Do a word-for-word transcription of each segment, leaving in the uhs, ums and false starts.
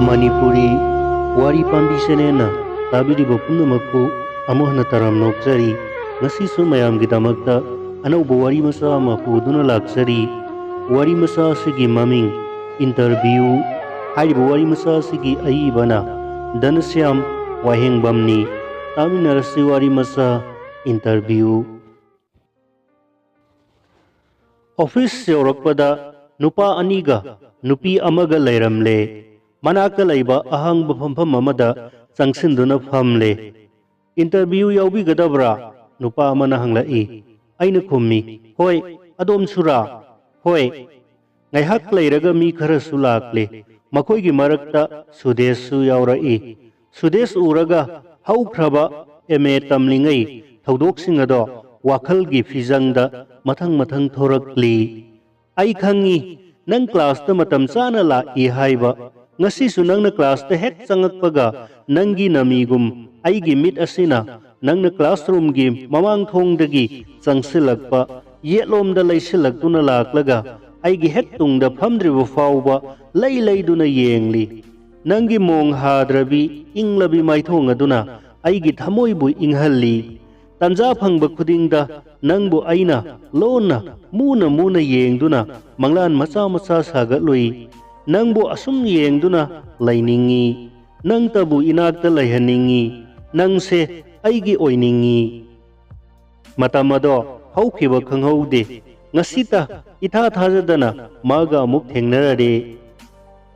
ꯃꯅꯤꯄꯨꯔꯤ ꯋꯥꯔꯤ ꯄꯥꯝꯕꯤ ꯆꯦꯅꯦꯜꯅ ꯇꯥꯕꯤꯔꯤꯕ ꯄꯨꯝꯅꯃꯛꯄꯨ ꯑꯃꯨꯛ ꯍꯟꯅ ꯇꯔꯥꯝꯅ ꯑꯣꯛꯆꯔꯤ꯫ ꯉꯁꯤꯁꯨ ꯃꯌꯥꯝꯒꯤꯗꯃꯛꯇ ꯑꯅꯧꯕ ꯋꯥꯔꯤ ꯃꯆꯥ ꯑꯃ ꯄꯨꯗꯨꯅ ꯂꯥꯛꯆꯔꯤ꯫ ꯋꯥꯔꯤ ꯃꯆꯥ ꯑꯁꯤꯒꯤ ꯃꯃꯤꯡ ꯏꯟꯇꯔꯚ꯭ꯌꯨ꯫ ꯍꯥꯏꯔꯤꯕ ꯋꯥꯔꯤ ꯃꯆꯥ ꯑꯁꯤꯒꯤ ꯑꯏꯕꯅ ꯙꯅꯁ꯭ꯌꯥꯝ ꯋꯥꯍꯦꯡꯕꯝꯅꯤ꯫ ꯇꯥꯃꯤꯟꯅꯔꯁꯤ ꯋꯥꯔꯤ ꯃꯆꯥ ꯏꯟꯇꯔꯚ꯭ꯌꯨ꯫ ꯑꯣꯐꯤꯁ ꯌꯧꯔꯛꯄꯗ ꯅꯨꯄꯥ ꯑꯅꯤꯒ ꯅꯨꯄꯤ ꯑꯃꯒ ꯂꯩꯔꯝꯂꯦ꯫ ꯃꯅꯥꯛꯇ ꯂꯩꯕ ꯑꯍꯥꯡꯕ ꯐꯝꯐꯝ ꯑꯃꯗ ꯆꯪꯁꯤꯟꯗꯨꯅ ꯐꯝꯂꯦ꯫ "ꯏꯟꯇꯔꯚ꯭ꯌꯨ ꯌꯥꯎꯕꯤꯒꯗꯕ꯭ꯔꯥ?" ꯅꯨꯄꯥ ꯑꯃꯅ ꯍꯪꯂꯛꯏ꯫ ꯑꯩꯅ ꯈꯨꯝꯃꯤ, "ꯍꯣꯏ, ꯑꯗꯣꯝꯁꯨꯔꯥ?" "ꯍꯣꯏ"꯫ ꯉꯥꯏꯍꯥꯛ ꯂꯩꯔꯒ ꯃꯤ ꯈꯔꯁꯨ ꯂꯥꯛꯂꯦ꯫ ꯃꯈꯣꯏꯒꯤ ꯃꯔꯛꯇ ꯁꯨꯗꯦꯁꯁꯨ ꯌꯥꯎꯔꯛꯏ꯫ ꯁꯨꯗꯦꯁ ꯎꯔꯒ ꯍꯧꯈ꯭ꯔꯕ ꯑꯦꯝ ꯑꯦ ꯇꯝꯂꯤꯉꯩ ꯊꯧꯗꯣꯛꯁꯤꯡ ꯑꯗꯣ ꯋꯥꯈꯜꯒꯤ ꯐꯤꯖꯪꯗ ꯃꯊꯪ ꯃꯊꯪ ꯊꯣꯔꯛꯂꯤ꯫ "ꯑꯩ ꯈꯪꯉꯤ, ꯅꯪ ꯀ꯭ꯂꯥꯁꯇ ꯃꯇꯝ ꯆꯥꯅ ꯂꯥꯛꯏ ꯍꯥꯏꯕ꯫ ꯉꯁꯤꯁꯨ ꯅꯪꯅ ꯀ꯭ꯂꯥꯁꯇ ꯍꯦꯛ ꯆꯪꯉꯛꯄꯒ ꯅꯪꯒꯤ ꯅꯃꯤꯒꯨꯝ ꯑꯩꯒꯤ ꯃꯤꯠ ꯑꯁꯤꯅ ꯅꯪꯅ ꯀ꯭ꯂꯥꯁꯔꯨꯝꯒꯤ ꯃꯃꯥꯡ ꯊꯣꯡꯗꯒꯤ ꯆꯪꯁꯤꯜꯂꯛꯄ, ꯌꯦꯠꯂꯣꯝꯗ ꯂꯩꯁꯤꯜꯂꯛꯇꯨꯅ ꯂꯥꯛꯂꯒ ꯑꯩꯒꯤ ꯍꯦꯛ ꯇꯨꯡꯗ ꯐꯝꯗ꯭ꯔꯤꯕ ꯐꯥꯎꯕ ꯂꯩ ꯂꯩꯗꯨꯅ ꯌꯦꯡꯂꯤ꯫ ꯅꯪꯒꯤ ꯃꯣꯡ ꯍꯥꯗ꯭ꯔꯕꯤ ꯏꯪꯂꯕꯤ ꯃꯥꯏꯊꯣꯡ ꯑꯗꯨꯅ ꯑꯩꯒꯤ ꯊꯃꯣꯏꯕꯨ ꯏꯪꯍꯜꯂꯤ꯫ ꯇꯟꯖꯥ ꯐꯪꯕ ꯈꯨꯗꯤꯡꯗ ꯅꯪꯕꯨ ꯑꯩꯅ ꯂꯣꯟꯅ ꯃꯨꯅ ꯃꯨꯅ ꯌꯦꯡꯗꯨꯅ ꯃꯪꯂꯥꯟ ꯃꯆꯥ ꯃꯆꯥ ꯁꯥꯒꯠꯂꯨꯏ꯫ ꯅꯪꯕꯨ ꯑꯁꯨꯝ ꯌꯦꯡꯗꯨꯅ ꯂꯩꯅꯤꯡꯏ꯫ ꯅꯪꯇꯕꯨ ꯏꯅꯥꯛꯇ ꯂꯩꯍꯟꯅꯤꯡꯏ꯫ ꯅꯪꯁꯦ ꯑꯩꯒꯤ ꯑꯣꯏꯅꯤꯡꯏ"꯫ ꯃꯇꯝ ꯑꯗꯣ ꯍꯧꯈꯤꯕ ꯈꯪꯍꯧꯗꯦ꯫ ꯉꯁꯤꯇ ꯏꯊꯥ ꯊꯥꯖꯗꯅ ꯃꯥꯒ ꯑꯃꯨꯛ ꯊꯦꯡꯅꯔꯔꯦ꯫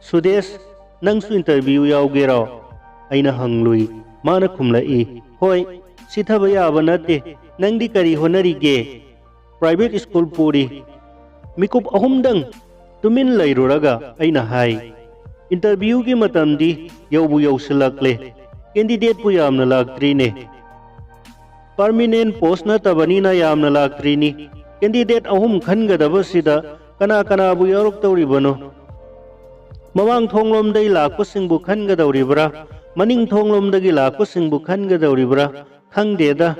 "ꯁꯨꯗꯦꯁ, ꯅꯪꯁꯨ ꯏꯟꯇꯔꯚ꯭ꯌꯨ ꯌꯥꯎꯒꯦꯔꯣ?" ꯑꯩꯅ ꯍꯪꯂꯨꯏ꯫ ꯃꯥꯅ ꯈꯨꯝꯂꯛꯏ, "ꯍꯣꯏ, ꯁꯤꯊꯕ ꯌꯥꯕ ꯅꯠꯇꯦ꯫ ꯅꯪꯗꯤ ꯀꯔꯤ ꯍꯣꯠꯅꯔꯤꯒꯦ?" "ꯄ꯭ꯔꯥꯏꯚꯦꯠ ꯁ꯭ꯀꯨꯜ ꯄꯨꯔꯤ"꯫ ꯃꯤꯀꯨꯞ ꯑꯍꯨꯝꯗꯪ ꯇꯨꯃꯤꯟ ꯂꯩꯔꯨꯔꯒ ꯑꯩꯅ ꯍꯥꯏ, "ꯏꯟꯇꯔꯚ꯭ꯌꯨꯒꯤ ꯃꯇꯝꯗꯤ ꯌꯧꯕꯨ ꯌꯧꯁꯤꯜꯂꯛꯂꯦ, ꯀꯦꯟꯗꯤꯗꯦꯠꯄꯨ ꯌꯥꯝꯅ ꯂꯥꯛꯇ꯭ꯔꯤꯅꯦ"꯫ "ꯄꯔꯃꯤꯅꯦꯟ ꯄꯣꯁ ꯅꯠꯇꯕꯅꯤꯅ ꯌꯥꯝꯅ ꯂꯥꯛꯇ꯭ꯔꯤꯅꯤ꯫ ꯀꯦꯟꯗꯤꯗꯦꯠ ꯑꯍꯨꯝ ꯈꯟꯒꯗꯕꯁꯤꯗ ꯀꯅꯥ ꯀꯅꯥꯕꯨ ꯌꯥꯎꯔꯛꯇꯧꯔꯤꯕꯅꯣ? ꯃꯃꯥꯡ ꯊꯣꯡꯂꯣꯝꯗꯒꯤ ꯂꯥꯛꯄꯁꯤꯡꯕꯨ ꯈꯟꯒꯗꯧꯔꯤꯕ꯭ꯔꯥ, ꯃꯅꯤꯡ ꯊꯣꯡꯂꯣꯝꯗꯒꯤ ꯂꯥꯛꯄꯁꯤꯡꯕꯨ ꯈꯟꯒꯗꯧꯔꯤꯕ꯭ꯔꯥ ꯈꯪꯗꯦꯗ"꯫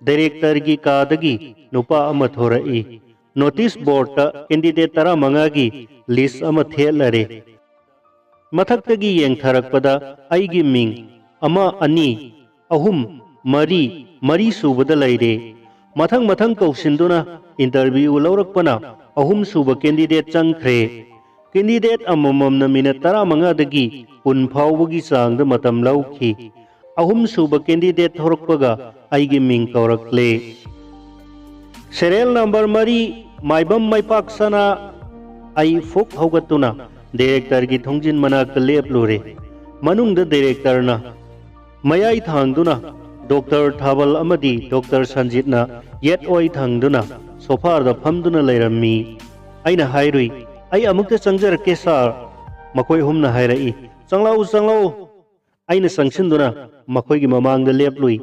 ꯗꯥꯏꯔꯦꯛꯇꯔꯒꯤ ꯀꯥꯗꯒꯤ ꯅꯨꯄꯥ ꯑꯃ ꯊꯣꯔꯛꯏ꯫ ꯅꯣꯇꯤꯁ ꯕꯣꯔꯗꯇ ꯀꯦꯟꯗꯤꯗꯦꯠ ꯇꯔꯥꯃꯉꯥꯒꯤ ꯂꯤꯁ ꯑꯃ ꯊꯦꯠꯂꯔꯦ꯫ ꯃꯊꯛꯇꯒꯤ ꯌꯦꯡꯊꯔꯛꯄꯗ ꯑꯩꯒꯤ ꯃꯤꯡ ꯑꯃ, ꯑꯅꯤ, ꯑꯍꯨꯝ, ꯃꯔꯤ, ꯃꯔꯤ ꯁꯨꯕꯗ ꯂꯩꯔꯦ꯫ ꯃꯊꯪ ꯃꯊꯪ ꯀꯧꯁꯤꯟꯗꯨꯅ interview ꯂꯧꯔꯛꯄꯅ ꯑꯍꯨꯝ ꯁꯨꯕ candidate ꯆꯪꯈ꯭ꯔꯦ꯫ Candidate ꯑꯃꯃꯝꯅ minute ꯇꯔꯥꯃꯉꯥꯗꯒꯤ ꯀꯨꯟ ꯐꯥꯎꯕꯒꯤ ꯆꯥꯡꯗ ꯃꯇꯝ ꯂꯧꯈꯤ꯫ ꯑꯍꯨꯝ ꯁꯨꯕ candidate ꯊꯣꯔꯛꯄꯒ ꯑꯩꯒꯤ ꯃꯤꯡ ꯀꯧꯔꯛꯂꯦ꯫ Serial number ꯃꯔꯤ, ꯃꯥꯏꯕꯝ ꯃꯩꯄꯥꯛ ꯁꯅꯥ꯫ ꯑꯩ ꯐꯨꯛ ꯍꯧꯒꯠꯇꯨꯅ directorꯒꯤ ꯊꯣꯡꯖꯤꯟ ꯃꯅꯥꯛꯇ ꯂꯦꯞꯂꯨꯔꯦ꯫ ꯃꯅꯨꯡꯗ directorꯅ ꯃꯌꯥꯏ ꯊꯥꯡꯗꯨꯅ ꯗꯣꯛꯇꯔ ꯊꯥꯕꯜ ꯑꯃꯗꯤ ꯗꯣꯛꯇꯔ ꯁꯟꯖꯤꯠꯅ ꯌꯦꯠ ꯑꯣꯏ ꯊꯪꯗꯨꯅ sofaꯗ ꯐꯝꯗꯨꯅ ꯂꯩꯔꯝꯃꯤ꯫ ꯑꯩꯅ ꯍꯥꯏꯔꯨꯏ, "ꯑꯩ ꯑꯃꯨꯛꯇ ꯆꯪꯖꯔꯛꯀꯦ, sir꯫" ꯃꯈꯣꯏ ꯑꯍꯨꯝꯅ ꯍꯥꯏꯔꯛꯏ, "ꯆꯪꯂꯛꯎ, ꯆꯪꯂꯛꯎ꯫" ꯑꯩꯅ ꯆꯪꯁꯤꯟꯗꯨꯅ ꯃꯈꯣꯏꯒꯤ ꯃꯃꯥꯡꯗ ꯂꯦꯞꯂꯨꯏ꯫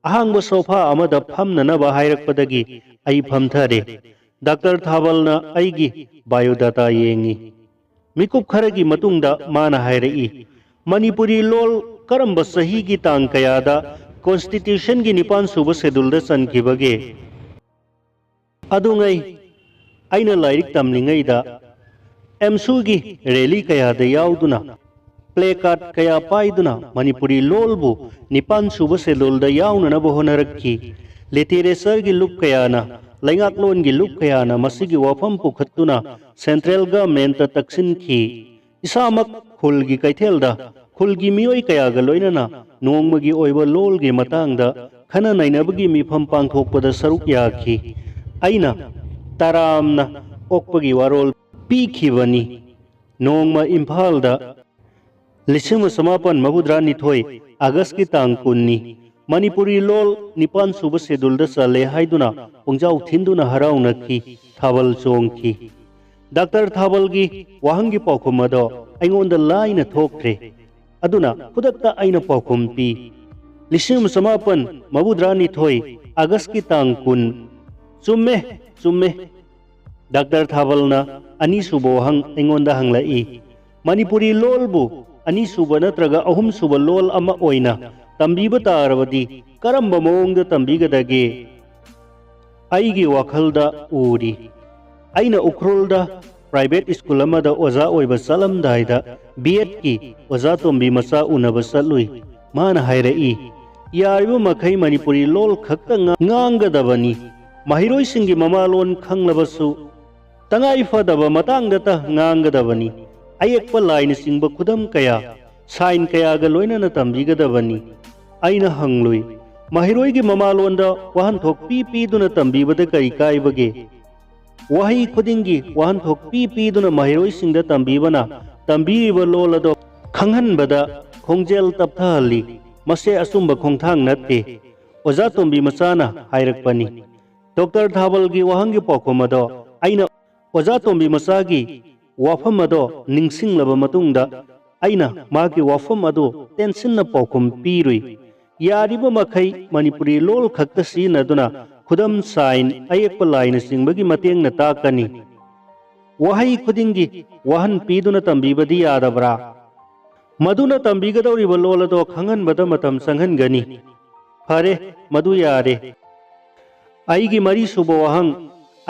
ꯑꯍꯥꯡꯕ sofa ꯑꯃꯗ ꯐꯝꯅꯅꯕ ꯍꯥꯏꯔꯛꯄꯗꯒꯤ ꯑꯩ ꯐꯝꯊꯔꯦ꯫ ꯗꯥꯛꯇꯔ ꯊꯥꯕꯜꯅ ꯑꯩꯒꯤ biodata ꯌꯦꯡꯉꯤ꯫ ꯃꯤꯀꯨꯞ ꯈꯔꯒꯤ ꯃꯇꯨꯡꯗ ꯃꯥꯅ ꯍꯥꯏꯔꯛꯏ, "ꯃꯅꯤꯄꯨꯔꯤ ꯂꯣꯜ ꯀꯔꯝꯕ ꯆꯍꯤꯒꯤ ꯇꯥꯡ ꯀꯌꯥꯗ constitutionꯒꯤ ꯅꯤꯄꯥꯟ ꯁꯨꯕ scheduleꯗ ꯆꯟꯈꯤꯕꯒꯦ?" ꯑꯗꯨꯉꯩ ꯑꯩꯅ ꯂꯥꯏꯔꯤꯛ ꯇꯝꯂꯤꯉꯩꯗ AMSUꯒꯤ rally ꯀꯌꯥꯗ ꯌꯥꯎꯗꯨꯅ, placard ꯀꯌꯥ ꯄꯥꯏꯗꯨꯅ ꯃꯅꯤꯄꯨꯔꯤ ꯂꯣꯜꯕꯨ ꯅꯤꯄꯥꯟ ꯁꯨꯕ scheduleꯗ ꯌꯥꯎꯅꯅꯕ ꯍꯣꯠꯅꯔꯛꯈꯤ꯫ Literatureꯒꯤ ꯂꯨꯞ ꯀꯌꯥꯅ, ꯂꯩꯉꯥꯛꯂꯣꯟꯒꯤ ꯂꯨꯞ ꯀꯌꯥꯅ ꯃꯁꯤꯒꯤ ꯋꯥꯐꯝ ꯄꯨꯈꯠꯇꯨꯅ central governmentꯇ ꯇꯛꯁꯤꯟꯈꯤ꯫ ꯏꯁꯥꯃꯛ ꯈꯨꯜꯒꯤ ꯀꯩꯊꯦꯜꯗ ꯈꯨꯜꯒꯤ ꯃꯤꯑꯣꯏ ꯀꯌꯥꯒ ꯂꯣꯏꯅꯅ ꯅꯣꯡꯃꯒꯤ ꯑꯣꯏꯕ ꯂꯣꯜꯒꯤ ꯃꯇꯥꯡꯗ ꯈꯟꯅ ꯅꯩꯅꯕꯒꯤ ꯃꯤꯐꯝ ꯄꯥꯡꯊꯣꯛꯄꯗ ꯁꯔꯨꯛ ꯌꯥꯈꯤ꯫ ꯑꯩꯅ ꯇꯔꯥꯝꯅ ꯑꯣꯛꯄꯒꯤ ꯋꯥꯔꯣꯜ ꯄꯤꯈꯤꯕꯅꯤ꯫ ꯅꯣꯡꯃ ꯏꯝꯐꯥꯜꯗ ꯂꯤꯁꯤꯡ ꯑꯃ ꯆꯃꯥꯄꯟ ꯃꯧꯗ꯭ꯔꯥ ꯅꯤꯊꯣꯏ Augustꯀꯤ ꯇꯥꯡ ꯀꯨꯟꯅꯤ꯫ ꯃꯅꯤꯄꯨꯔꯤ ꯂꯣꯜ ꯅꯤꯄꯥꯟ ꯁꯨꯕ scheduleꯗ ꯆꯜꯂꯦ ꯍꯥꯏꯗꯨꯅ ꯄꯨꯡꯖꯥꯎ ꯊꯤꯟꯗꯨꯅ ꯍꯔꯥꯎꯅꯈꯤ, ꯊꯥꯕꯜ ꯆꯣꯡꯈꯤ꯫ ꯗꯥꯛꯇꯔ ꯊꯥꯕꯜꯒꯤ ꯋꯥꯍꯪꯒꯤ ꯄꯥꯎꯈꯨꯝ ꯑꯗꯣ ꯑꯩꯉꯣꯟꯗ ꯂꯥꯏꯅ ꯊꯣꯛꯈ꯭ꯔꯦ꯫ ꯑꯗꯨꯅ ꯈꯨꯗꯛꯇ ꯑꯩꯅ ꯄꯥꯎꯈꯨꯝ ꯄꯤ, "ꯂꯤꯁꯤꯡ ꯑꯃ ꯆꯃꯥꯄꯟ ꯃꯧꯗ꯭ꯔꯥ ꯅꯤꯊꯣꯏ Augustꯀꯤ ꯇꯥꯡ ꯀꯨꯟ꯫" "ꯆꯨꯝꯃꯦ, ꯆꯨꯝꯃꯦ꯫" ꯗꯥꯛꯇꯔ ꯊꯥꯕꯜꯅ ꯑꯅꯤꯁꯨꯕ ꯋꯥꯍꯪ ꯑꯩꯉꯣꯟꯗ ꯍꯪꯂꯛꯏ, "ꯃꯅꯤꯄꯨꯔꯤ ꯂꯣꯜꯕꯨ ꯑꯅꯤꯁꯨꯕ ꯅꯠꯇ꯭ꯔꯒ ꯑꯍꯨꯝꯁꯨꯕ ꯂꯣꯜ ꯑꯃ ꯑꯣꯏꯅ ꯇꯝꯕꯤꯕ ꯇꯥꯔꯕꯗꯤ ꯀꯔꯝꯕ ꯃꯑꯣꯡꯗ ꯇꯝꯕꯤꯒꯗꯒꯦ?" ꯑꯩꯒꯤ ꯋꯥꯈꯜꯗ ꯎꯔꯤ꯫ ꯑꯩꯅ ꯎꯈ꯭ꯔꯨꯜꯗ ꯄ꯭ꯔꯥꯏꯚꯦꯠ ꯁ꯭ꯀꯨꯜ ꯑꯃꯗ ꯑꯣꯖꯥ ꯑꯣꯏꯕ ꯆꯠꯂꯝꯗꯥꯏꯗ ꯕꯤ ꯑꯦꯗꯀꯤ ꯑꯣꯖꯥ ꯇꯣꯝꯕꯤ ꯃꯆꯥ ꯎꯅꯕ ꯆꯠꯂꯨꯏ꯫ ꯃꯥꯅ ꯍꯥꯏꯔꯛꯏ, "ꯌꯥꯔꯤꯕ ꯃꯈꯩ ꯃꯅꯤꯄꯨꯔꯤ ꯂꯣꯜ ꯈꯛꯇ ꯉꯥ-, ꯉꯥꯡꯒꯗꯕꯅꯤ꯫ ꯃꯍꯩꯔꯣꯏꯁꯤꯡꯒꯤ ꯃꯃꯥꯂꯣꯟ ꯈꯪꯂꯕꯁꯨ ꯇꯉꯥꯏ ꯐꯗꯕ ꯃꯇꯥꯡꯗꯇ ꯉꯥꯡꯒꯗꯕꯅꯤ꯫ ꯑꯌꯦꯛꯄ ꯂꯥꯏꯅꯆꯤꯡꯕ ꯈꯨꯗꯝ ꯀꯌꯥ, ꯁꯥꯏꯟ ꯀꯌꯥꯒ ꯂꯣꯏꯅꯅ ꯇꯝꯕꯤꯒꯗꯕꯅꯤ꯫" ꯑꯩꯅ ꯍꯪꯂꯨꯏ, "ꯃꯍꯩꯔꯣꯏꯒꯤ ꯃꯃꯥꯂꯣꯟꯗ ꯋꯥꯍꯟꯊꯣꯛ ꯄꯤ ꯄꯤꯗꯨꯅ ꯇꯝꯕꯤꯕꯗ ꯀꯔꯤ ꯀꯥꯏꯕꯒꯦ? ꯋꯥꯍꯩ ꯈꯨꯗꯤꯡꯒꯤ ꯋꯥꯍꯟꯊꯣꯛ ꯄꯤ ꯄꯤꯗꯨꯅ ꯃꯍꯩꯔꯣꯏꯁꯤꯡꯗ ꯇꯝꯕꯤꯕꯅ ꯇꯝꯕꯤꯔꯤꯕ ꯂꯣꯜ ꯑꯗꯣ ꯈꯪꯍꯟꯕꯗ ꯈꯣꯡꯖꯦꯜ ꯇꯞꯊꯍꯜꯂꯤ꯫ ꯃꯁꯤ ꯑꯆꯨꯝꯕ ꯈꯣꯡꯊꯥꯡ ꯅꯠꯇꯦ꯫" ꯑꯣꯖꯥ ꯇꯣꯝꯕꯤ ꯃꯆꯥꯅ ꯍꯥꯏꯔꯛꯄꯅꯤ꯫ ꯗꯣꯛꯇꯔ ꯊꯥꯕꯜꯒꯤ ꯋꯥꯍꯪꯒꯤ ꯄꯥꯎꯈꯨꯝ ꯑꯗꯣ ꯑꯩꯅ ꯑꯣꯖꯥ ꯇꯣꯝꯕꯤ ꯃꯆꯥꯒꯤ ꯋꯥꯐꯝ ꯑꯗꯣ ꯅꯤꯡꯁꯤꯡꯂꯕ ꯃꯇꯨꯡꯗ, ꯑꯩꯅ ꯃꯥꯒꯤ ꯋꯥꯐꯝ ꯑꯗꯨ ꯇꯦꯟꯁꯤꯟꯅ ꯄꯥꯎꯈꯨꯝ ꯄꯤꯔꯨꯏ꯫ ꯌꯥꯔꯤꯕ ꯃꯈꯩ ꯃꯅꯤꯄꯨꯔꯤ ꯂꯣꯜ ꯈꯛꯇ ꯁꯤꯖꯤꯟꯅꯗꯨꯅ ꯈꯨꯗꯝ ꯁꯥꯏꯟ, ꯑꯌꯦꯛꯄ ꯂꯥꯏꯅꯆꯤꯡꯕꯒꯤ ꯃꯇꯦꯡꯅ ꯇꯥꯛꯀꯅꯤ꯫ ꯋꯥꯍꯩ ꯈꯨꯗꯤꯡꯒꯤ ꯋꯥꯍꯟ ꯄꯤꯗꯨꯅ ꯇꯝꯕꯤꯕꯗꯤ ꯌꯥꯗꯕ꯭ꯔꯥ? ꯃꯗꯨꯅ ꯇꯝꯕꯤꯒꯗꯧꯔꯤꯕ ꯂꯣꯜ ꯑꯗꯣ ꯈꯪꯍꯟꯕꯗ ꯃꯇꯝ ꯆꯪꯍꯟꯒꯅꯤ꯫ ꯐꯔꯦ, ꯃꯗꯨ ꯌꯥꯔꯦ꯫ ꯑꯩꯒꯤ ꯃꯔꯤꯁꯨꯕ ꯋꯥꯍꯪ,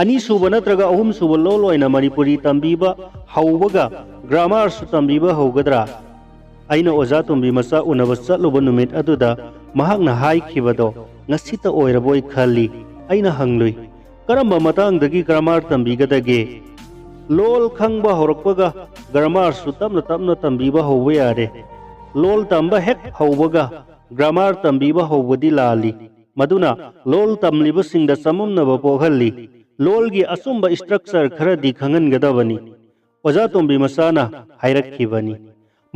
ꯑꯅꯤꯁꯨꯕ ꯅꯠꯇ꯭ꯔꯒ ꯑꯍꯨꯝꯁꯨꯕ ꯂꯣꯜ ꯑꯣꯏꯅ ꯃꯅꯤꯄꯨꯔꯤ ꯇꯝꯕꯤꯕ ꯍꯧꯕꯒ ꯒ꯭ꯔꯥꯃꯥꯔꯁꯨ ꯇꯝꯕꯤꯕ ꯍꯧꯒꯗ꯭ꯔꯥ? ꯑꯩꯅ ꯑꯣꯖꯥ ꯇꯣꯝꯕꯤ ꯃꯆꯥ ꯎꯅꯕ ꯆꯠꯂꯨꯕ ꯅꯨꯃꯤꯠ ꯑꯗꯨꯗ ꯃꯍꯥꯛꯅ ꯍꯥꯏꯈꯤꯕꯗꯣ ꯉꯁꯤꯇ ꯑꯣꯏꯔꯕꯣꯏ ꯈꯜꯂꯤ꯫ ꯑꯩꯅ ꯍꯪꯂꯨꯏ, "ꯀꯔꯝꯕ ꯃꯇꯥꯡꯗꯒꯤ ꯒ꯭ꯔꯥꯃꯥꯔ ꯇꯝꯕꯤꯒꯗꯒꯦ?" "ꯂꯣꯜ ꯈꯪꯕ ꯍꯧꯔꯛꯄꯒ ꯒ꯭ꯔꯥꯃꯥꯔꯁꯨ ꯇꯞꯅ ꯇꯞꯅ ꯇꯝꯕꯤꯕ ꯍꯧꯕ ꯌꯥꯔꯦ꯫ ꯂꯣꯜ ꯇꯝꯕ ꯍꯦꯛ ꯍꯧꯕꯒ ꯒ꯭ꯔꯥꯃꯥꯔ ꯇꯝꯕꯤꯕ ꯍꯧꯕꯗꯤ ꯂꯥꯜꯂꯤ꯫ ꯃꯗꯨꯅ ꯂꯣꯜ ꯇꯝꯂꯤꯕꯁꯤꯡꯗ ꯆꯃꯝꯅꯕ ꯄꯣꯛꯍꯜꯂꯤ꯫ ꯂꯣꯜꯒꯤ ꯑꯆꯨꯝꯕ ꯁ꯭ꯇ꯭ꯔꯛꯆꯔ ꯈꯔꯗꯤ ꯈꯪꯍꯟꯒꯗꯕꯅꯤ꯫" ꯑꯣꯖꯥ ꯇꯣꯝꯕꯤ ꯃꯆꯥꯅ ꯍꯥꯏꯔꯛꯈꯤꯕꯅꯤ꯫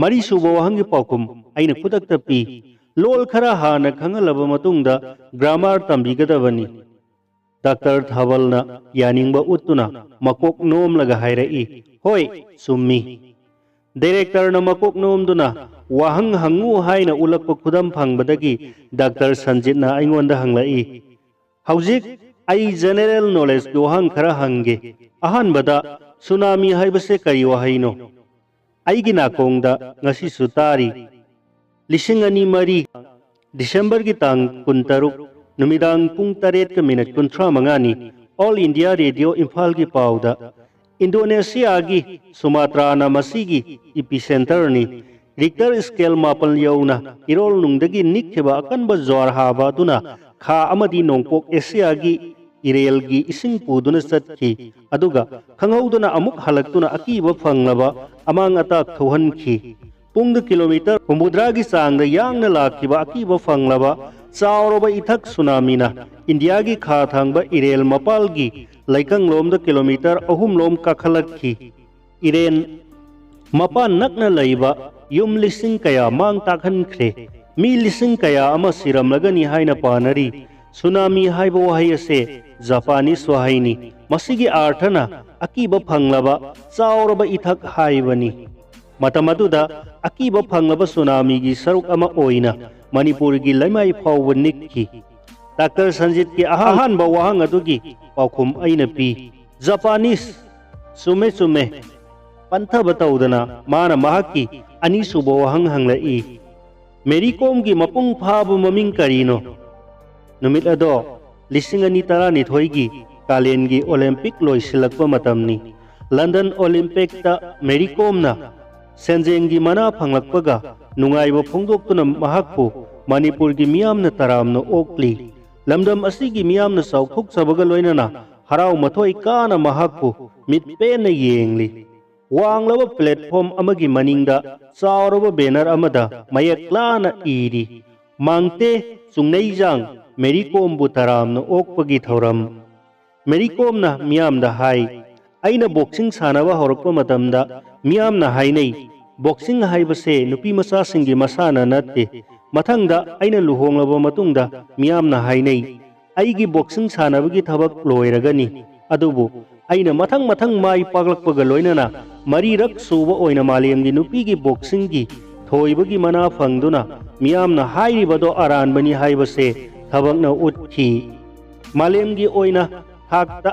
ꯃꯔꯤꯁꯨꯕ ꯋꯥꯍꯪꯒꯤ ꯄꯥꯎꯈꯨꯝ ꯑꯩꯅ ꯈꯨꯗꯛꯇ ꯄꯤ꯫ "ꯂꯣꯜ ꯈꯔ ꯍꯥꯟꯅ ꯈꯪꯍꯜꯂꯕ ꯃꯇꯨꯡꯗ ꯒ꯭ꯔꯥꯃꯥꯔ ꯇꯝꯕꯤꯒꯗꯕꯅꯤ꯫" ꯗꯥꯛꯇꯔ ꯊꯥꯕꯜꯅ ꯌꯥꯅꯤꯡꯕ ꯎꯠꯇꯨꯅ ꯃꯀꯣꯛ ꯅꯣꯝꯂꯒ ꯍꯥꯏꯔꯛꯏ, "ꯍꯣꯏ, ꯆꯨꯝꯃꯤ꯫" ꯗꯥꯏꯔꯦꯛꯇꯔꯅ ꯃꯀꯣꯛ ꯅꯣꯝꯗꯨꯅ ꯋꯥꯍꯪ ꯍꯪꯉꯨ ꯍꯥꯏꯅ ꯎꯠꯂꯛꯄ ꯈꯨꯗꯝ ꯐꯪꯕꯗꯒꯤ ꯗꯥꯛꯇꯔ ꯁꯟꯖꯤꯠꯅ ꯑꯩꯉꯣꯟꯗ ꯍꯪꯂꯛꯏ, "ꯍꯧꯖꯤꯛ ꯑꯩ ꯖꯦꯅꯦꯔꯦꯜ ꯅꯣꯂꯦꯖꯀꯤ ꯋꯥꯍꯪ ꯈꯔ ꯍꯪꯒꯦ꯫ ꯑꯍꯥꯟꯕꯗ, ꯁꯨꯅꯥꯃꯤ ꯍꯥꯏꯕꯁꯦ ꯀꯔꯤ ꯋꯥꯍꯩꯅꯣ?" ꯑꯩꯒꯤ ꯅꯥꯀꯣꯡꯗ ꯉꯁꯤꯁꯨ ꯇꯥꯔꯤ꯫ ꯂꯤꯁꯤꯡ ꯑꯅꯤ ꯃꯔꯤ, ꯗꯤꯁꯦꯝꯕꯔꯒꯤ ꯇꯥꯡ ꯀꯨꯟꯇꯔꯨꯛ, ꯅꯨꯃꯤꯗꯥꯡ ꯄꯨꯡ ꯇꯔꯦꯠꯀ ꯃꯤꯅꯠ ꯀꯨꯟꯊ꯭ꯔꯥ ꯃꯉꯥꯅꯤ꯫ ꯑꯣꯜ ꯏꯟꯗꯤꯌꯥ ꯔꯦꯗꯤꯑꯣ ꯏꯝꯐꯥꯜꯒꯤ ꯄꯥꯎꯗ ꯏꯟꯗꯣꯅꯦꯁꯤꯌꯥꯒꯤ ꯁꯨꯃꯥꯇ꯭ꯔꯥꯅ ꯃꯁꯤꯒꯤ epicenterꯅꯤ꯫ ꯔꯤꯛꯇꯔ ꯁ꯭ꯀꯦꯜ ꯃꯥꯄꯜ ꯌꯧꯅ ꯏꯔꯣꯜ ꯅꯨꯡꯗꯒꯤ ꯅꯤꯛꯈꯤꯕ ꯑꯀꯟꯕ ꯖ꯭ꯋꯥꯔ ꯍꯥꯕ ꯑꯗꯨꯅ ꯈꯥ ꯑꯃꯗꯤ ꯅꯣꯡꯄꯣꯛ ꯑꯦꯁꯤꯌꯥꯒꯤ ꯏꯔꯦꯜꯒꯤ ꯏꯁꯤꯡ ꯄꯨꯗꯨꯅ ꯆꯠꯈꯤ, ꯑꯗꯨꯒ ꯈꯪꯍꯧꯗꯅ ꯑꯃꯨꯛ ꯍꯜꯂꯛꯇꯨꯅ ꯑꯀꯤꯕ ꯐꯪꯂꯕ ꯑꯃꯥꯡ ꯑꯇꯥ ꯊꯣꯛꯍꯟꯈꯤ꯫ ꯄꯨꯡꯗ ꯀꯤꯂꯣꯃꯤꯇꯔ ꯍꯨꯝꯐꯨꯇꯔꯥꯒꯤ ꯆꯥꯡꯗ ꯌꯥꯡꯅ ꯂꯥꯛꯈꯤꯕ ꯑꯀꯤꯕ ꯐꯪꯂꯕ ꯆꯥꯎꯔꯕ ꯏꯊꯛ ꯁꯨꯅꯥꯃꯤꯅ ꯏꯟꯗꯤꯌꯥꯒꯤ ꯈꯥ ꯊꯪꯕ ꯏꯔꯦꯜ ꯃꯄꯥꯜꯒꯤ ꯂꯩꯀꯪꯂꯣꯝꯗ ꯀꯤꯂꯣꯃꯤꯇꯔ ꯑꯍꯨꯝꯂꯣꯝ ꯀꯥꯈꯠꯂꯛꯈꯤ꯫ ꯏꯔꯦꯟ ꯃꯄꯥꯟ ꯅꯛꯅ ꯂꯩꯕ ꯌꯨꯝ ꯂꯤꯁꯤꯡ ꯀꯌꯥ ꯃꯥꯡ ꯇꯥꯛꯍꯟꯈ꯭ꯔꯦ꯫ ꯃꯤ ꯂꯤꯁꯤꯡ ꯀꯌꯥ ꯑꯃ ꯁꯤꯔꯝꯂꯒꯅꯤ ꯍꯥꯏꯅ ꯄꯥꯅꯔꯤ꯫ ꯁꯨꯅꯥꯃꯤ ꯍꯥꯏꯕ ꯋꯥꯍꯩ ꯑꯁꯦ ꯖꯄꯥꯅꯤꯁ ꯋꯥꯍꯩꯅꯤ꯫ ꯃꯁꯤꯒꯤ ꯑꯥꯔꯊꯅ ꯑꯀꯤꯕ ꯐꯪꯂꯕ ꯆꯥꯎꯔꯕ ꯏꯊꯛ ꯍꯥꯏꯕꯅꯤ꯫ ꯃꯇꯝ ꯑꯗꯨꯗ ꯑꯀꯤꯕ ꯐꯪꯂꯕ ꯁꯨꯅꯥꯃꯤꯒꯤ ꯁꯔꯨꯛ ꯑꯃ ꯑꯣꯏꯅ ꯃꯅꯤꯄꯨꯔꯒꯤ ꯂꯩꯃꯥꯏ ꯐꯥꯎꯕ ꯅꯤꯛꯈꯤ꯫ ꯗꯥꯛꯇꯔ ꯁꯟꯖꯤꯠꯀꯤ ꯑꯍꯥꯟꯕ ꯋꯥꯍꯪ ꯑꯗꯨꯒꯤ ꯄꯥꯎꯈꯨꯝ ꯑꯩꯅ ꯄꯤ꯫ ꯖꯄꯥꯅꯤꯁ꯫ ꯆꯨꯝꯃꯦ, ꯆꯨꯝꯃꯦ꯫ ꯄꯟꯊꯕ ꯇꯧꯗꯅ ꯃꯥꯅ ꯃꯍꯥꯛꯀꯤ ꯑꯅꯤꯁꯨꯕ ꯋꯥꯍꯪ ꯍꯪꯂꯛꯏ꯫ ꯃꯦꯔꯤ ꯀꯣꯝꯒꯤ ꯃꯄꯨꯡ ꯐꯥꯕ ꯃꯃꯤꯡ ꯀꯔꯤꯅꯣ? ꯅꯨꯃꯤꯠ ꯑꯗꯣ ꯂꯤꯁꯤꯡ ꯑꯅꯤ ꯇꯔꯥꯅꯤꯊꯣꯏꯒꯤ ꯀꯥꯂꯦꯟꯒꯤ ꯑꯣꯂꯦꯝꯄꯤꯛ ꯂꯣꯏꯁꯤꯜꯂꯛꯄ ꯃꯇꯝꯅꯤ꯫ ꯂꯟꯗꯟ ꯑꯣꯂꯦꯝꯄꯤꯛꯇ ꯃꯦꯔꯤ ꯀꯣꯝꯅ ꯁꯦꯟꯖꯦꯡꯒꯤ ꯃꯅꯥ ꯐꯪꯂꯛꯄꯒ ꯅꯨꯡꯉꯥꯏꯕ ꯐꯣꯡꯗꯣꯛꯇꯨꯅ ꯃꯍꯥꯛꯄꯨ ꯃꯅꯤꯄꯨꯔꯒꯤ ꯃꯤꯌꯥꯝꯅ ꯇꯔꯥꯝꯅ ꯑꯣꯛꯂꯤ꯫ ꯂꯝꯗꯝ ꯑꯁꯤꯒꯤ ꯃꯤꯌꯥꯝꯅ ꯆꯥꯎꯊꯣꯛꯆꯕꯒ ꯂꯣꯏꯅꯅ ꯍꯔꯥꯎ ꯃꯊꯣꯏ ꯀꯥꯅ ꯃꯍꯥꯛꯄꯨ ꯃꯤꯠ ꯄꯦꯟꯅ ꯌꯦꯡꯂꯤ꯫ ꯋꯥꯡꯂꯕ platform ꯑꯃꯒꯤ ꯃꯅꯤꯡꯗ ꯆꯥꯎꯔꯕ banner ꯑꯃꯗ ꯃꯌꯦꯛ ꯂꯥꯅ ꯏꯔꯤ, "ꯃꯥꯡꯇꯦ ꯆꯨꯡꯅꯩꯖꯥꯡ ꯃꯦꯔꯤ ꯀꯣꯝꯕꯨ ꯇꯔꯥꯝꯅ ꯑꯣꯛꯄꯒꯤ ꯊꯧꯔꯝ"꯫ ꯃꯦꯔꯤ ꯀꯣꯝꯅ ꯃꯤꯌꯥꯝꯗ ꯍꯥꯏ, "ꯑꯩꯅ boxing ꯁꯥꯟꯅꯕ ꯍꯧꯔꯛꯄ ꯃꯇꯝꯗ ꯃꯤꯌꯥꯝꯅ ꯍꯥꯏꯅꯩ, boxing ꯍꯥꯏꯕꯁꯦ ꯅꯨꯄꯤ ꯃꯆꯥꯁꯤꯡꯒꯤ ꯃꯁꯥꯟꯅ ꯅꯠꯇꯦ꯫ ꯃꯊꯪꯗ ꯑꯩꯅ ꯂꯨꯍꯣꯡꯂꯕ ꯃꯇꯨꯡꯗ ꯃꯤꯌꯥꯝꯅ ꯍꯥꯏꯅꯩ, ꯑꯩꯒꯤ boxing ꯁꯥꯟꯅꯕꯒꯤ ꯊꯕꯛ ꯂꯣꯏꯔꯒꯅꯤ꯫ ꯑꯗꯨꯕꯨ ꯑꯩꯅ ꯃꯊꯪ ꯃꯊꯪ ꯃꯥꯏ ꯄꯥꯛꯂꯛꯄꯒ ꯂꯣꯏꯅꯅ ꯃꯔꯤꯔꯛ ꯁꯨꯕ ꯑꯣꯏꯅ ꯃꯥꯂꯦꯝꯒꯤ ꯅꯨꯄꯤꯒꯤ boxingꯒꯤ ꯊꯣꯏꯕꯒꯤ ꯃꯅꯥ ꯐꯪꯗꯨꯅ ꯃꯤꯌꯥꯝꯅ ꯍꯥꯏꯔꯤꯕꯗꯣ ꯑꯔꯥꯟꯕꯅꯤ ꯍꯥꯏꯕꯁꯦ ꯊꯕꯛꯅ ꯎꯠꯈꯤ꯫ ꯃꯥꯂꯦꯝꯒꯤ ꯑꯣꯏꯅ ꯊꯥꯛꯇ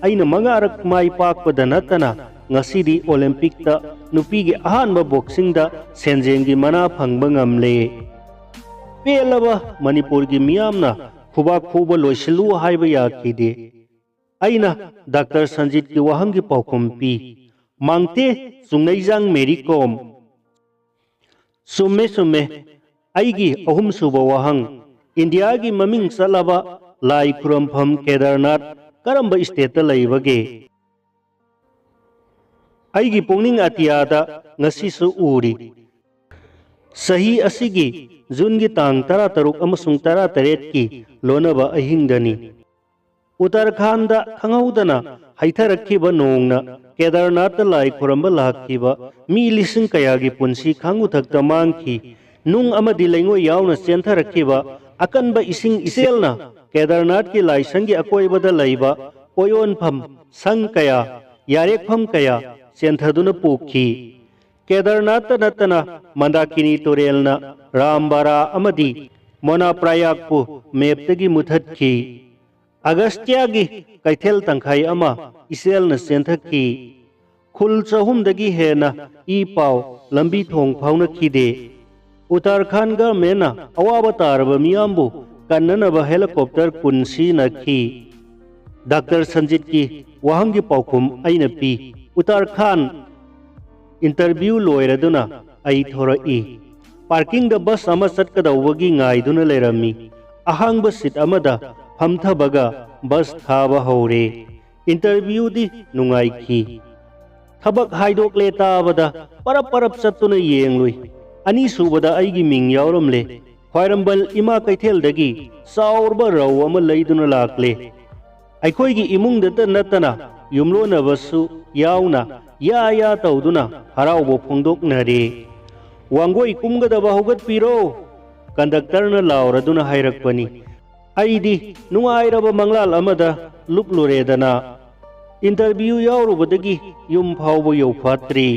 ꯑꯩꯅ ꯃꯉꯥꯔꯛ ꯃꯥꯏ ꯄꯥꯛꯄꯗ ꯅꯠꯇꯅ ꯉꯁꯤꯗꯤ ꯑꯣꯂꯦꯝꯄꯤꯛꯇ ꯅꯨꯄꯤꯒꯤ ꯑꯍꯥꯟꯕ boxingꯗ ꯁꯦꯟꯖꯦꯡꯒꯤ ꯃꯅꯥ ꯐꯪꯕ ꯉꯝꯂꯦ"꯫ ꯄꯦꯜꯂꯕ ꯃꯅꯤꯄꯨꯔꯒꯤ ꯃꯤꯌꯥꯝꯅ ꯈꯨꯕꯥꯛ ꯈꯨꯕ ꯂꯣꯏꯁꯤꯜꯂꯨ ꯍꯥꯏꯕ ꯌꯥꯈꯤꯗꯦ꯫ ꯑꯩꯅ ꯗꯥꯛꯇꯔ ꯁꯟꯖꯤꯠꯀꯤ ꯋꯥꯍꯪꯒꯤ ꯄꯥꯎꯈꯨꯝ ꯄꯤ꯫ ꯃꯥꯡꯇꯦ ꯆꯨꯡꯅꯩꯖꯥꯡ ꯃꯦꯔꯤ ꯀꯣꯝ꯫ ꯆꯨꯝꯃꯦ, ꯆꯨꯝꯃꯦ꯫ ꯑꯩꯒꯤ ꯑꯍꯨꯝꯁꯨꯕ ꯋꯥꯍꯪ, ꯏꯟꯗꯤꯌꯥꯒꯤ ꯃꯃꯤꯡ ꯆꯠꯂꯕ ꯂꯥꯏ ꯈꯨꯔꯨꯝꯐꯝ ꯀꯦꯗꯔꯅꯥꯊ ꯀꯔꯝꯕ ꯁ꯭ꯇꯦꯠꯇ ꯂꯩꯕꯒꯦ? ꯑꯩꯒꯤ ꯄꯨꯛꯅꯤꯡ ꯑꯇꯤꯌꯥꯗ ꯉꯁꯤꯁꯨ ꯎꯔꯤ꯫ ꯆꯍꯤ ꯑꯁꯤꯒꯤ ꯖꯨꯟꯒꯤ ꯇꯥꯡ ꯇꯔꯥꯇꯔꯨꯛ ꯑꯃꯁꯨꯡ ꯇꯔꯥꯇꯔꯦꯠꯀꯤ ꯂꯣꯟꯅꯕ ꯑꯍꯤꯡꯗꯅꯤ꯫ ꯎꯠꯇꯔꯈꯥꯟꯗ ꯈꯪꯍꯧꯗꯅ ꯍꯩꯊꯔꯛꯈꯤꯕ ꯅꯣꯡꯅ ꯀꯦꯗꯔꯅꯥꯊꯇ ꯂꯥꯏ ꯈꯨꯔꯝꯕ ꯂꯥꯛꯈꯤꯕ ꯃꯤ ꯂꯤꯁꯤꯡ ꯀꯌꯥꯒꯤ ꯄꯨꯟꯁꯤ ꯈꯥꯡꯉꯨꯊꯛꯇ ꯃꯥꯡꯈꯤ꯫ ꯅꯨꯡ ꯑꯃꯗꯤ ꯂꯩꯉꯣꯏ ꯌꯥꯎꯅ ꯆꯦꯟꯊꯔꯛꯈꯤꯕ ꯑꯀꯟꯕ ꯏꯁꯤꯡ ꯏꯆꯦꯜꯅ ꯀꯦꯗꯔꯅꯥꯊꯀꯤ ꯂꯥꯏꯁꯪꯒꯤ ꯑꯀꯣꯏꯕꯗ ꯂꯩꯕ ꯑꯣꯌꯣꯟꯐꯝ, ꯁꯪ ꯀꯌꯥ, ꯌꯥꯔꯦꯛꯐꯝ ꯀꯌꯥ ꯆꯦꯟꯊꯗꯨꯅ ꯄꯣꯛꯈꯤ꯫ ꯀꯦꯗꯔꯅꯥꯊꯇ ꯅꯠꯇꯅ ꯃꯟꯗꯥꯀꯤꯅꯤ ꯇꯨꯔꯦꯜꯅ ꯔꯥꯝꯕꯥꯔꯥ ꯑꯃꯗꯤ ꯃꯣꯅꯥꯄ꯭ꯔꯌꯥꯒꯄꯨ ꯃꯦꯞꯇꯒꯤ ꯃꯨꯊꯠꯈꯤ꯫ ꯑꯒꯁꯇ꯭ꯌꯥꯒꯤ ꯀꯩꯊꯦꯜ ꯇꯪꯈꯥꯏ ꯑꯃ ꯏꯆꯦꯜꯅ ꯆꯦꯟꯊꯈꯤ꯫ ꯈꯨꯜ ꯆꯍꯨꯝꯗꯒꯤ ꯍꯦꯟꯅ ꯏ ꯄꯥꯎ ꯂꯝꯕꯤ ꯊꯣꯡ ꯐꯥꯎꯅꯈꯤꯗꯦ꯫ ꯎꯠꯇꯔꯈꯥꯟ ꯒꯚꯔꯟꯃꯦꯟꯠꯅ ꯑꯋꯥꯕ ꯇꯥꯔꯕ ꯃꯤꯌꯥꯝꯕꯨ ꯀꯟꯅꯅꯕ ꯍꯦꯂꯤꯀꯣꯞꯇꯔ ꯀꯨꯟ ꯁꯤꯖꯤꯟꯅꯈꯤ꯫ ꯗꯥꯛꯇꯔ ꯁꯟꯖꯤꯠꯀꯤ ꯋꯥꯍꯪꯒꯤ ꯄꯥꯎꯈꯨꯝ ꯑꯩꯅ ꯄꯤ꯫ ꯎꯠꯇꯔꯈꯥꯟ ꯏꯟꯇꯔꯚ꯭ꯌꯨ ꯂꯣꯏꯔꯗꯨꯅ ꯑꯩ ꯊꯣꯔꯛꯏ꯫ ꯄꯥꯔꯀꯤꯡꯗ ꯕꯁ ꯑꯃ ꯆꯠꯀꯗꯧꯕꯒꯤ ꯉꯥꯏꯗꯨꯅ ꯂꯩꯔꯝꯃꯤ꯫ ꯑꯍꯥꯡꯕ ꯁꯤꯠ ꯑꯃꯗ ꯐꯝꯊꯕꯒ ꯕꯁ ꯊꯥꯕ ꯍꯧꯔꯦ꯫ ꯏꯟꯇꯔꯚ꯭ꯌꯨꯗꯤ ꯅꯨꯡꯉꯥꯏꯈꯤ꯫ ꯊꯕꯛ ꯍꯥꯏꯗꯣꯛꯂꯦ ꯇꯥꯕꯗ ꯄꯔꯞ ꯄꯔꯞ ꯆꯠꯇꯨꯅ ꯌꯦꯡꯂꯨꯏ꯫ ꯑꯅꯤꯁꯨꯕꯗ ꯑꯩꯒꯤ ꯃꯤꯡ ꯌꯥꯎꯔꯝꯂꯦ꯫ ꯈ꯭ꯋꯥꯏꯔꯝꯕꯟ ꯏꯃꯥ ꯀꯩꯊꯦꯜꯗꯒꯤ ꯆꯥꯎꯔꯕ ꯔꯧ ꯑꯃ ꯂꯩꯗꯨꯅ ꯂꯥꯛꯂꯦ꯫ ꯑꯩꯈꯣꯏꯒꯤ ꯏꯃꯨꯡꯗꯇ ꯅꯠꯇꯅ ꯌꯨꯝꯂꯣꯟꯅꯕꯁꯨ ꯌꯥꯎꯅ ꯌꯥ ꯌꯥ ꯇꯧꯗꯨꯅ ꯍꯔꯥꯎꯕ ꯐꯣꯡꯗꯣꯛꯅꯔꯦ꯫ "ꯋꯥꯡꯒꯣꯏ ꯀꯨꯝꯒꯗꯕ ꯍꯧꯒꯠꯄꯤꯔꯣ!" ꯀꯟꯗꯛꯇꯔꯅ ꯂꯥꯎꯔꯗꯨꯅ ꯍꯥꯏꯔꯛꯄꯅꯤ꯫ ꯑꯩꯗꯤ ꯅꯨꯡꯉꯥꯏꯔꯕ ꯃꯪꯂꯥꯜ ꯑꯃꯗ ꯂꯨꯞꯂꯨꯔꯦꯗꯅ꯫ ꯏꯟꯇꯔꯚ꯭ꯌꯨ ꯌꯥꯎꯔꯨꯕꯗꯒꯤ ꯌꯨꯝ ꯐꯥꯎꯕ ꯌꯧꯐꯥꯠꯇ꯭ꯔꯤ꯫